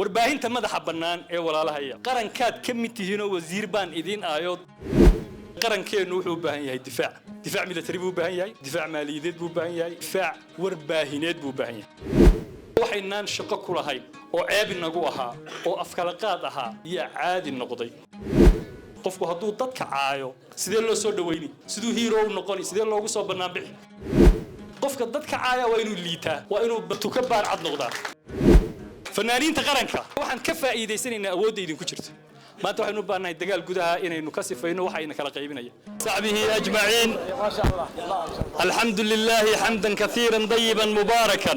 Warbaahinta madaxa bannaan ee walaalahaya, qarankaad ka mid tihiinoo wasiir baan idiin ahayo. Qarankeennu wuxuu u baahan yahay difaac. Difaac military buu u baahan yahay, difaac maaliyadeed buu u baahan yahay, difaac warbaahineed buu u baahan yahay. Waxaynaan shaqo ku lahayn oo ceeb inagu ahaa oo afkalaqaad ahaa yaa caadi noqday. Qofku hadduu dadka caayo, sidee loo soo dhawayni? Siduu hero u noqoni? Sidee loogu soo bannaan bixi? Qofka dadka caaya waa inuu liitaa, waa inuu tuka baarcad noqdaa. Fanaaniinta qaranka, waxaan ka faa'iidaysanaynaa awoodda idinku jirta. Maanta waxaynu u baahannahay dagaal gudaha inaynu ka sifayno waxa ayna kala qaybinaya. صحبه أجمعين. الحمد لله حمدا كثيرا طيبا مباركا.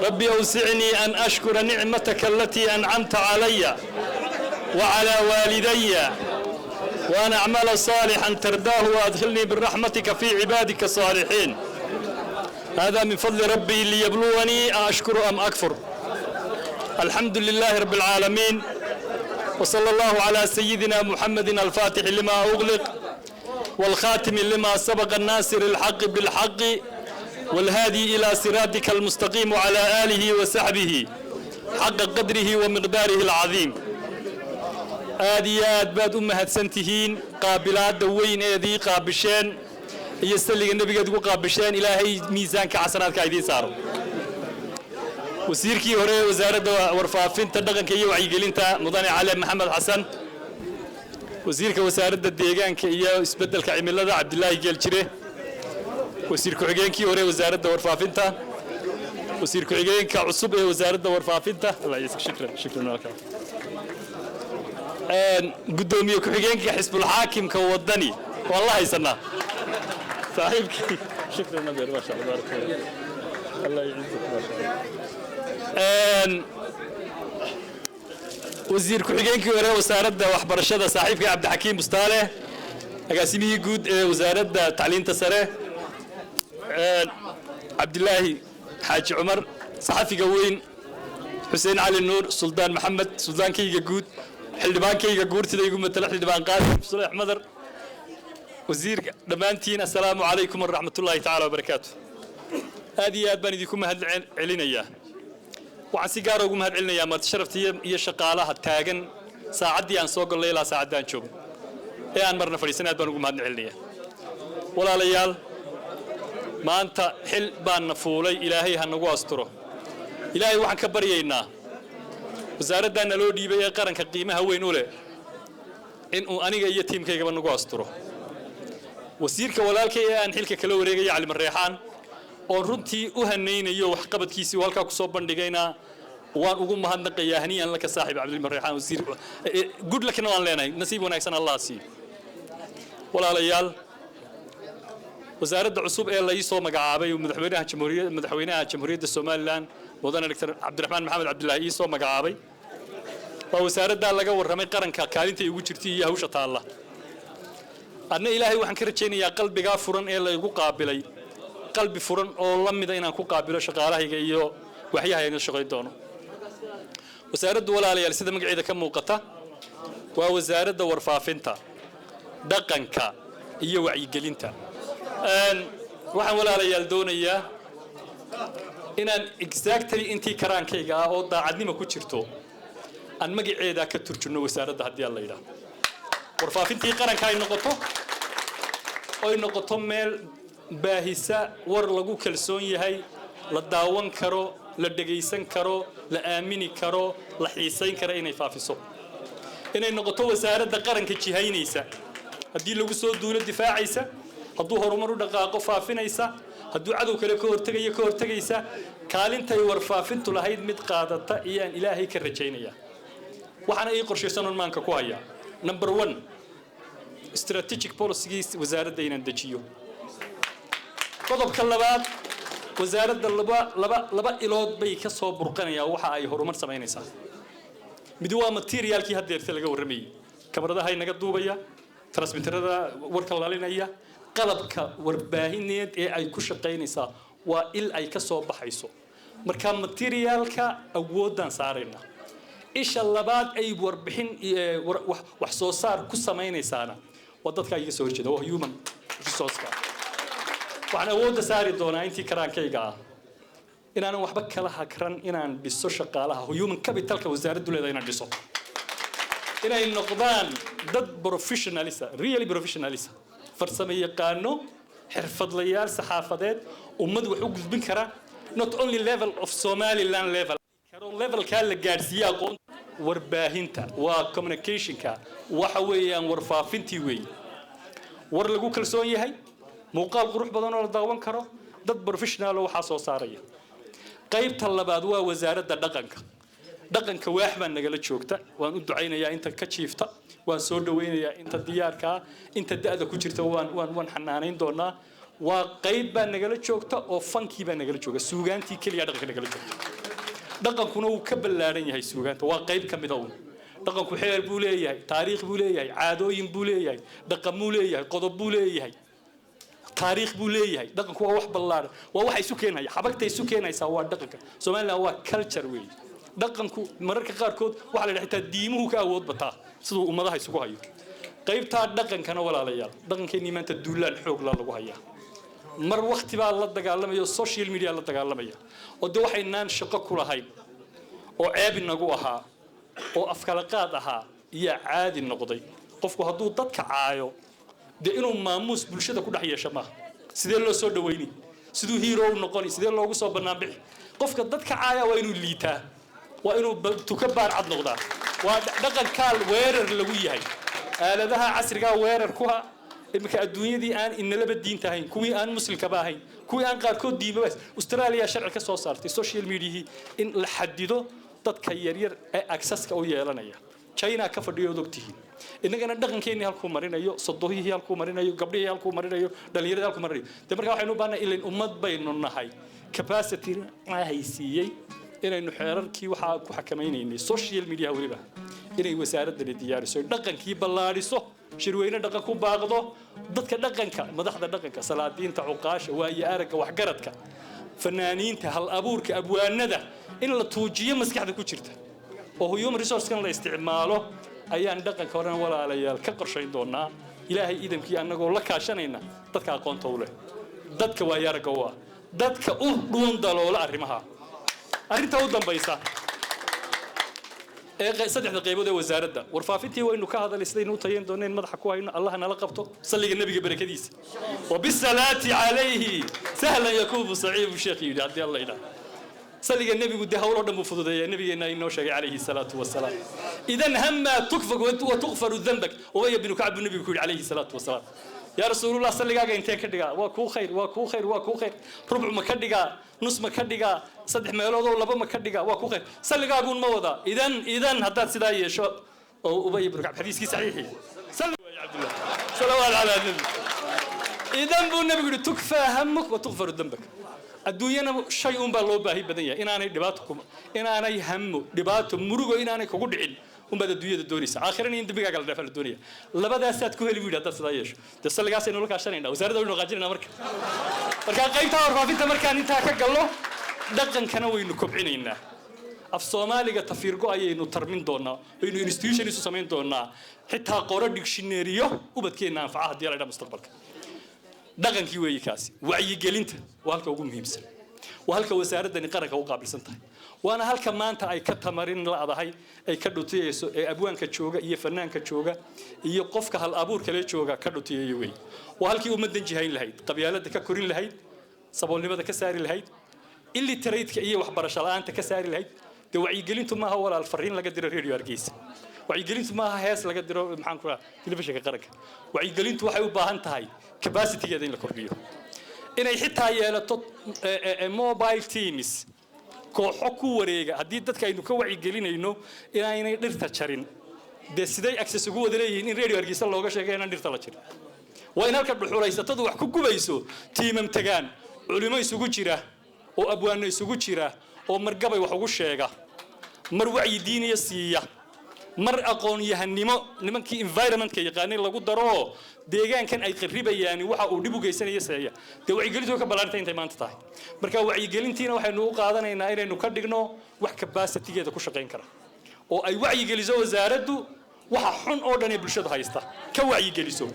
ربي أوزعني أن أشكر نعمتك التي أنعمت علي وعلى والدي، وأن أعمل صالحا ترضاه، وأدخلني برحمتك في عبادك الصالحين. هذا من فضل ربي ليبلوني أشكر أم أكفر. الحمد لله رب العالمين، وصلى الله على سيدنا محمد الفاتح لما أغلق، والخاتم لما سبق، الناصر الحق بالحق، والهادي إلى صراطك المستقيم، وعلى آله وصحبه حق قدره ومقداره العظيم. Aad iyo aad baad u mahadsantihiin qaabilaadda weyn eedii qaabisheen iyo salliga nebigeed ugu qaabisheen. Ilaahay miisaanka xasanaadka idiin saaro. Wasiirkii hore ee Wasaaradda Warfaafinta, Dhaqanka iyo Wacyigelinta, Mudane Cali Maxamed Xasan, wasiirka Wasaaradda Deegaanka iyo Isbeddelka Cimilada, Cabdilaahi Geeljire, wasiir ku-xigeenkii hore ee Wasaaradda Warfaafinta, wasiir ku-xigeenka cusub ee Wasaaradda Warfaafinta, shukran, shukran. Guddoomiye ku-xigeenka xisbulxaakimka Wadani, waan la haysanaa saaxiibkii, shukran adeer, maasha Allah, baarak Allah, Allah yacizak, maasha Allah. Wasiir ku-xigeenkii hore Wasaaradda Waxbarashada, saaxiibkii Cabdixakiim Bustaale, agaasimihii guud ee Wasaaradda Tacliinta Sare, Cabdilaahi Xaaji Cumar, saxafiga weyn Xuseen Cali Nuur, Suldaan Maxamed, suldaankayga guud, xildhibaankayga guurtida igu matala, Xildhibaan Qaasim Suleex Madar, wasiirka, dhammaantiin assalaamu calaykum waraxmatullaahi tacaala wabarakaatu. Aad iyo aad baan idinku mahad celinayaa. Waxaan si gaara ugu mahad celinayaa marti sharafta iyo shaqaalaha taagan saacaddii aan soo gollay ilaa saacaddaan joogno ee aan marna fadhiisan. Aad baan ugu mahad celinayaa. Walaalayaal, maanta xil baan na fuulay. Ilaahay ha nagu asturo. Ilaahay waxaan ka baryaynaa wasaaraddaa naloo dhiibay ee qaranka qiimaha weyn u leh inuu aniga iyo tiimkaygaba nagu asturo. Wasiirka walaalkay ee aan xilka kala wareegaya, Cali Mareexaan, oon runtii u hanaynayo waxqabadkiisii uu halkaa kusoo bandhigayna, waan ugu mahadnaqayaa. Haniyan laka saaxib Cabdilmareexaan wasiir, good luckna waan leenahay, nasiib wanaagsan Allah siiyo. Walaalayaal, wasaaradda cusub ee la ii soo magacaabay, madaxweynaha Jamhuuriyadda Somaliland, Mudane Dr. Cabdiraxmaan Maxamed Cabdilaahi ii soo magacaabay, waa wasaaraddaa laga warramay qaranka kaalintay ugu jirtay iyo hawsha taalla. Adna Ilaahay waxaan ka rajaynayaa qalbigaa furan ee laygu qaabilay qalbi furan oo la mida inaan ku qaabilo shaqaalahayga iyo waxyaha shaqayn doono. Wasaaraddu, walaalayaal, sida magaceeda ka muuqata, waa Wasaaradda Warfaafinta, Dhaqanka iyo Wacyigelinta. Waxaan, walaalayaal, doonayaa inaan exactly intii karaankayga ah oo daacadnimo ku jirto aan magaceeda ka turjunno wasaaradda, haddii aan la yidhaahdo warfaafintii qaranka ay noqoto, oy noqoto meel baahisa war lagu kalsoon yahay, la daawan karo, la dhegaysan karo, la aamini karo, la xiisayn karo inay faafiso, inay noqoto wasaaradda qaranka jihaynaysa, haddii lagu soo duulo difaacaysa, hadduu horumar u dhaqaaqo faafinaysa, hadduu cadow kale ka hortegayo ka hortegaysa. Kaalintay warfaafintu lahayd mid qaadata iyaan Ilaahay ka rajaynaya. Waxaana ii qorshaysan oon maanka ku hayaa, number one, strategic policygii wasaaradda inaan dejiyo. Qodobka labaad, wasaaradda laba ilood bay ka soo burqanayaa waxa ay horumar samaynaysaa. Mid waa materialkii haddeerta laga warramayay, kamaradaha inaga duubaya, transmitterada warka lalinaya, qalabka warbaahineed ee ay ku shaqaynaysaa waa il ay ka soo baxayso. Marka materialka awoodaan saarayna. Isha labaad ay warbixin wax soo saar ku samaynaysaana waa dadka iga soo horjeeda, waa human resourceka. Waxaan awoodda saari doonaa intii karaankayga ah. Inaanan waxba kala hakran inaan dhiso shaqaalaha, human capitalka wasaaraddu leedahay inaan dhiso, inay noqdaan dad professionalisa, really professionalisa, farsamo yaqaano, xirfadlayaal saxaafadeed, ummad wax u gudbin kara, not only level of Somaliland level karo, levelkaa la gaadhsiiye aqoon. Warbaahinta waa communicationka, waxa weeyaan warfaafintii weeye, war lagu kalsoon yahay, muuqaal qurux badan oo la daawan karo, dad professional oo waxaa soo saaraya. Qaybta labaad waa wasaaradda dhaqanka. Dhaqanka waax baa nagala joogta. Waan u ducaynayaa inta ka jiifta, waan soo dhawaynayaa inta diyaarkaa, inta da'da ku jirta waan xanaanayn doonaa. Waa qayb baa nagala joogta oo fankii baa nagala jooga, suugaantii keliya dhaqanka nagala joogta. Dhaqankuna wuu ka ballaaran yahay suugaanta, waa qayb ka mida uun. Dhaqanku xeer buu leeyahay, taariikh buu leeyahay, caadooyin buu leeyahay, dhaqan buu leeyahay, qodob buu leeyahay, taariikh buu leeyahay. Dhaqanku waa wax ballaaran, waa waxa isu keenaya, xabagta isu keenaysaa waa dhaqanka. Somaliland waa culture weeye dhaqanku. Mararka qaarkood waxaa la yidhaha xitaa diimuhu ka awood bataa siduu ummadaha isugu hayo. Qaybtaa dhaqankana, walaalayaal, dhaqankeennii maanta duulaan xoog la lagu hayaa. Mar wakti baa la dagaalamaya oo social media la dagaalamaya, oo de waxaynaan shaqo ku lahayn oo ceeb inagu ahaa oo afkala qaad ahaa iyaa caadi noqday. Qofku hadduu dadka caayo, dee inuu maamuus bulshada ku dhex yeesho maaha. Sidee loo soo dhawayni? Siduu hero u noqoni? Sidee loogu soo bannaan bixi? Qofka dadka caaya waa inuu liitaa, waa inuu tuka baar cad noqdaa. Waa dhaqankaal weerar lagu yahay, aaladaha casrigaa weerar kuha. Iminka adduunyadii aan inalaba diinta ahayn, kuwii aan muslimkaba ahayn, kuwii aan qaarkood diimaba, Australia sharci ka soo saartay social mediahii in la xadido dadka yaryar ee accesska u yeelanaya. China ka fadhiyo ood ogtihiin. Innagana dhaqankeennii halkuu marinayo, sodohihii halkuu marinayo, gabdhihii halkuu marinayo, dhallinyaradii halkuu marinayo. Dee markaa waxaynu u baahnay, ilayn ummad baynu nahay, capacity haysiiyey inaynu xeerarkii waxaa ku xakamaynaynay social media weliba inay wasaaraddani diyaariso, dhaqankii ballaadhiso, shirweyne dhaqan ku baaqdo, dadka dhaqanka, madaxda dhaqanka, salaadiinta, cuqaasha, waaye aragga, waxgaradka, fanaaniinta, hal abuurka, abwaanada, in la tuujiyo maskaxda ku jirta oo human resource-kan la isticmaalo ayaan dhaqanka horan, walaalayaal, ka qorshayn doonaa, Ilaahay idamkii, annagoo la kaashanayna dadka aqoonta u leh, dadka waaye aragga u ah, dadka u dhuun daloola arrimaha. Arrinta u dambaysa ee saddexda qaybood ee wasaaradda warfaafintii waynu ka hadalay, sidaynu u tayayn dooneen madaxa ku hayno. Allah nala qabto, salliga nebiga barakadiisa. "وبالصلاة عليه سهلا يكون صعيب" sheekh yidhi, haddii Alla idhaa salliga nebigu dee howloo dhan buu fududeeyaa. Nabigeena inoo sheegay calayhi salaatu wasalaam: "إذا هما تكفى وتغفر ذنبك". Ubaya binu Kacb buu nebigu ku yidhi calayhi salaatu wasalaam: "Yaa Rasuulullah, salligaaga intee ka dhigaa? Waa kuu khayr, waa kuu khayr, waa kuu khayr. Rubc ma ka dhigaa? Nus ma ka dhigaa? Saddex meeloodoo laba ma ka dhigaa? Waa kuu khayr salligaaguun ma wadaa?" Idan haddaad sidaa yeesho, oo Ubay ibnu Kacb xadiiskii saxiixii salli waay Cabdullah, salawaat calaa nabi. Idan buu nebigu yidhi: "تكفى همك وتغفر ذنبك". Adduunyana shay uun baa loo baahi badan yahay, inaanay dhibaato kuma, inaanay hamo, dhibaato, murugo inaanay kugu dhicin unbaad adduunyada doonaysa, aakhirana in dembigaaga la dhaafaa la doonaya. Labadaasaad ku heli, buu yidhi, haddaad sidaa yeesho. Dee salligaasaynu la kaashanayna, wasaaradda waynu qaajinayna. Marka qaybta warfaafinta markaan intaa ka gallo, dhaqankana waynu kobcinaynaa. Af Soomaaliga tafiirgo ayaynu tarmin doonaa, waynu institution isu samayn doonaa, xitaa qoro dictionaryyo ubadkeenna anfaca haddii la dhaa mustaqbalka. Dhaqankii weeye kaasi. Wacyigelinta waa halka ugu muhiimsan, waa halka wasaaraddani qaranka u qaabilsan tahay, waana halka maanta ay ka tamarin la'dahay, ay ka dhutiyeyso, ee abwaanka jooga iyo fanaanka jooga iyo qofka hal abuur kale jooga ka dhutiyayo wey. Waa halkii ummaddan jihayn lahayd, qabyaaladda ka korin lahayd, saboolnimada ka saari lahayd, illiterate-ka iyo waxbarasho la'aanta ka saari lahayd. Dee wacyigelintu maaha, walaal, fariin laga diro Radio Hargeysa. Wacyigelintu maaha hees laga diro, maxaan ku dhaha, telefishinka qaranka. Wacyigelintu waxay u baahan tahay capacitygeeda in la kordhiyo, inay xitaa yeelato mobile teams, kooxo ku wareega. Haddii dadka aynu ka wacyigelinayno inaynay dhirta jarin, dee siday access ugu wada leeyihiin in Radio Hargeysa looga sheegay inaan dhirta la jarin? Waa in halka dhuxulaysatadu wax ku gubayso tiimam tagaan, culimo isugu jira oo abwaano isugu jira, oo margabay wax ugu sheega, mar wacyi diiniya siiya, mar aqoon-yahanimo nimankii environmentka yaqaanay lagu daro, deegaankan ay qarribayaan waxa uu dhib u geysanaya seeya. Dee wacyigelintu way ka ballaarantay intay maanta tahay. Marka wacyigelintiina waxaynu u qaadanaynaa inaynu ka dhigno wax capacitygeeda ku shaqayn kara, oo ay wacyigeliso wasaaraddu waxa xun oo dhan ee bulshada haysta, ka wacyigeliso,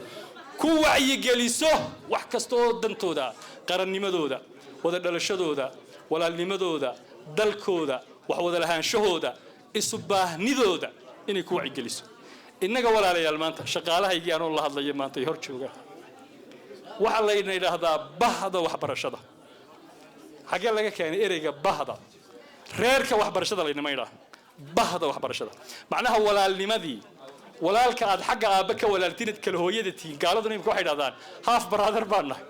ku wacyigeliso wax kasta oo dantooda, qarannimadooda, wada dhalashadooda, Walaalnimadooda, dalkooda, wax wada lahaanshahooda, isu baahnidooda inay ku wacigeliso. Innaga, walaalayaal, maanta shaqaalahaygii anoo la hadlaya maanta ay hor joogaan, waxaa layna idhaahdaa bahda waxbarashada. Xaggee laga keenay ereyga bahda? Reerka waxbarashada laynama idhaah, bahda waxbarashada. Macnaha walaalnimadii, walaalka aad xagga aabba ka walaaltinad kala hooyada tihiin. Gaaladuna imika waxay dhahdaan half brother baan nahay.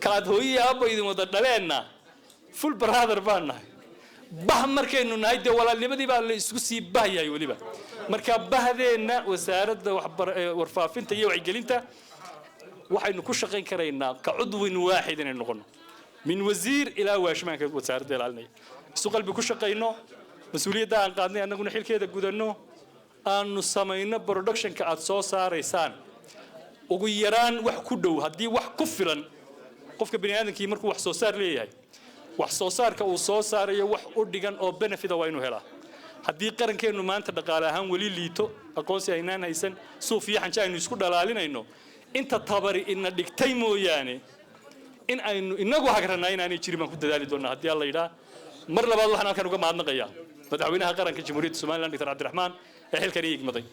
Ka aad hooyihii aabba idin wada dhaleenna full brother baan nahay. Bah markaynu nahay, dee walaalnimadii baa la isku sii bahyahay weliba. Marka bahdeenna wasaaradda warfaafinta iyo wacyigelinta waxaynu ku shaqayn karaynaa ka cudwin waaxid inaynu noqono, min wasiir ilaa waashmaanka wasaaradda ilaalinaya. Isu qalbi ku shaqayno, mas-uuliyadda aan qaadnay annaguna xilkeeda gudanno, aanu samayno productionka aad soo saaraysaan ugu yaraan wax ku dhow, haddii wax ku filan. Qofka bini aadamkii markuu wax soo saar leeyahay, wax soo saarka uu soo saarayo wax u dhigan oo benefita waa inuu helaa. Haddii qarankeennu maanta dhaqaale ahaan weli liito, aqoonsi aynaan haysan, suuf iyo xanjo aynu isku dhalaalinayno, inta tabari ina dhigtay mooyaane, in aynu inagu hagrannaa inaanay jirin baan ku dadaali doonaa haddii Alla yidhaa. Mar labaad waxaan halkan uga mahadnaqayaa madaxweynaha qaranka Jamhuuriyadda Somaliland, Dr. Cabdiraxmaan, ee xilkan ii igmaday.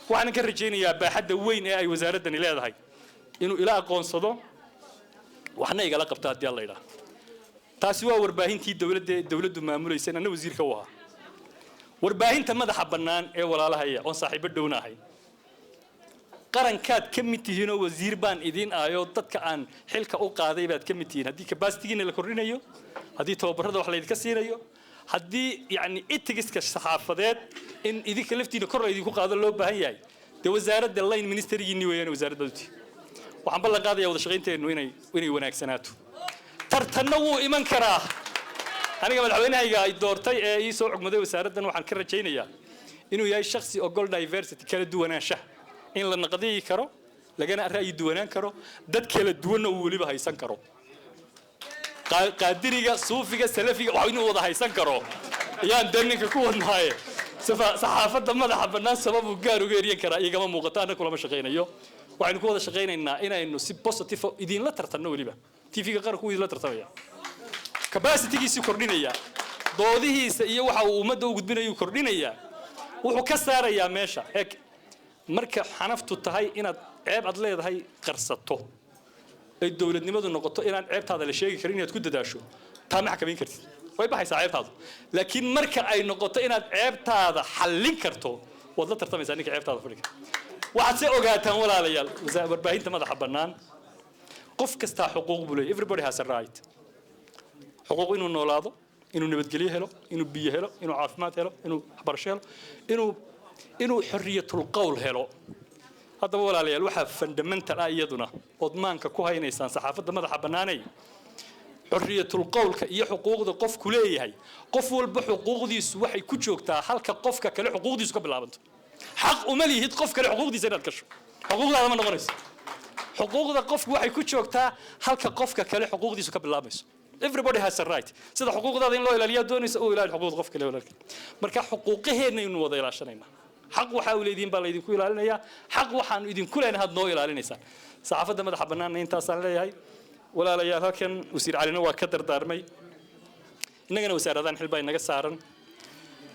Waxaan ka rajaynayaa baaxadda weyn ee ay wasaaraddani leedahay inuu ila aqoonsado, waxna igala qabta haddii Alla yidhaa. Taasi waa warbaahintii dowladda, dowladdu maamulaysa, anna wasiirka u ahaa. Warbaahinta madaxa bannaan ee walaalahaya oon saaxiibo dhowna ahay, qarankaad ka mid tihiinoo wasiir baan idiin ahayoo dadka aan xilka u qaaday baad ka mid tihiin. Haddii capacitygiina la kordhinayo, haddii tababarada wax laydinka siinayo, haddii yacni ethicska saxaafadeed in idinka laftiina kor laydinku qaado loo baahan yahay, dee wasaaradda line ministerigiinni weeyaan wasaaradda uti. Waxaan ballan qaadayaa wada shaqaynteennu inay wanaagsanaato. Tartanna wuu iman karaa. Aniga madaxweynahayga ay doortay ee ii soo cugmaday wasaaraddan waxaan ka rajaynayaa inuu yahay shakhsi ogol diversity, kala duwanaanshaha, in la naqdiyi karo, lagana ra'yi duwanaan karo, dad kala duwanna uu weliba haysan karo, Qaadiriga, Suufiga, Salafiga, wax inuu wada haysan karo ayaan dee ninka ku wadnaaye. Saxaafadda madaxa bannaan sababuu gaar uga eryan karaa igama muuqato. Anna kulama shaqaynayo. Waxaynu ku wada shaqaynaynaa inaynu si positive idinla tartanno. Weliba TV-ga qaranku wuu idinla tartamaya, capacitygiisii kordhinaya, doodihiisa iyo waxa uu ummadda u gudbinayu kordhinayaa, wuxuu ka saarayaa meesha. Eg, marka xanaftu tahay inaad ceeb aad leedahay qarsato, ay dowladnimadu noqoto inaan ceebtaada la sheegi karin, inaad ku dadaasho, taa ma xakamayn kartid, way baxaysaa ceebtaadu. Laakiin marka ay noqoto inaad ceebtaada xallin karto, waad la tartamaysaa ninka ceebtaada fadhiga. Waxaad se ogaataan, walaalayaal, warbaahinta madaxa bannaan qof kastaa xuquuq buu leeyahy. Everybody has a right, xuquuq inuu noolaado, inuu nabadgelyo helo, inuu biyo helo, inuu caafimaad helo, inuu waxbarasho helo, inuu xorriyatul qowl helo. Haddaba, walaalayaal, waxaa fundamental ah iyaduna ood maanka ku haynaysaan saxaafadda madaxa bannaanay, xorriyatul qowlka iyo xuquuqda qofku leeyahay. Qof walba xuquuqdiisu waxay ku joogtaa halka qofka kale xuquuqdiisu ka bilaabanto. Xaq uma lihid qof kale xuquuqdiisa inaad gasho, xuquuqdaada ma noqonayso. Xuquuqda qofku waxay ku joogtaa halka qofka kale xuquuqdiisu ka bilaabayso. Everybody has a right. Sida xuquuqdaada in loo ilaaliyaa doonaysa, uu ilaali xuquuqda qof kale walaalka. Marka xuquuqaheennaynu wada ilaashanaynaa. Xaq waxaa u leedihiin baa laydinku ilaalinayaa, xaq waxaanu idinku leenahay had noo ilaalinaysaan. Saxaafadda madaxa bannaanna intaasaan leeyahay, walaalayaal. Halkan wasiir Calina waa ka dardaarmay. Innagana wasaaradaan xil baa inaga saaran.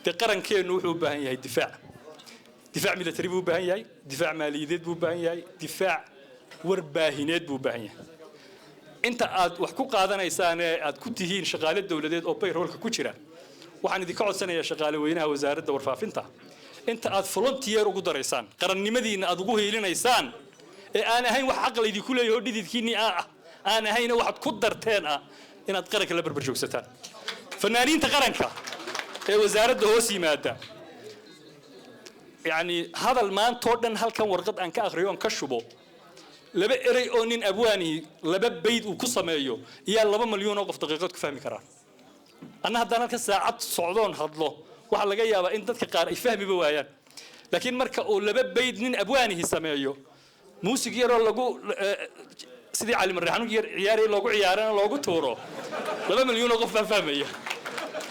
Dee qarankeennu wuxuu u baahan yahay difaac. Difaac military buu u baahan yahay, difaac maaliyadeed buu u baahan yahay, difaac warbaahineed buu u baahan yahay. Inta aad wax ku qaadanaysaan ee aad ku tihiin shaqaale dowladeed oo payrollka ku jira, waxaan idinka codsanayaa, shaqaale weynaha wasaaradda warfaafinta, inta aad volunteer ugu daraysaan, qarannimadiina aad ugu hiilinaysaan, ee aan ahayn wax xaq laydinku leeyahay oo dhididkiinnii ah aan ahayna, waxaad ku darteen ah inaad qaranka la barbar joogsataan. Fanaaniinta qaranka ee wasaaradda hoos yimaada, yacni hadal maantoo dhan halkan warqad aan ka akhriyo oon ka shubo, laba erey oo nin abwaanihi laba bayd uu ku sameeyo iyaa 2 malyuun oo qof daqiiqad ku fahmi karaan. Anna haddaan halkan saacad socdoon hadlo, waxaa laga yaabaa in dadka qaar ay fahmiba waayaan. Laakiin marka uu laba bayd nin abwaanihi sameeyo, muusig yaroo lagu sidii Cali Marreexan yar ciyaaraya loogu ciyaarana loogu tuuro, 2 milyuun oo qof baa fahmaya.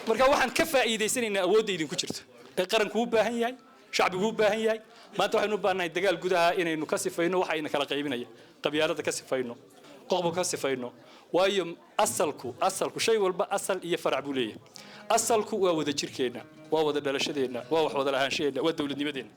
Marka waxaan ka faa'iidaysanaynaa awoodda idinku jirta ee qaranku u baahan yahay, shacbigu u baahan yahay. Maanta waxaynu u baahannahay dagaal gudaha inaynu ka sifayno waxa ayna kala qaybinaya, qabyaalada ka sifayno. Qoqbo ka sifayno, waayo asalku shay walba asal iyo farac buu leeyahay. Asalku waa wada jirkeenna, waa wada dhalashadeenna, waa wax wada lahaanshaheenna, waa dowladnimadeenna.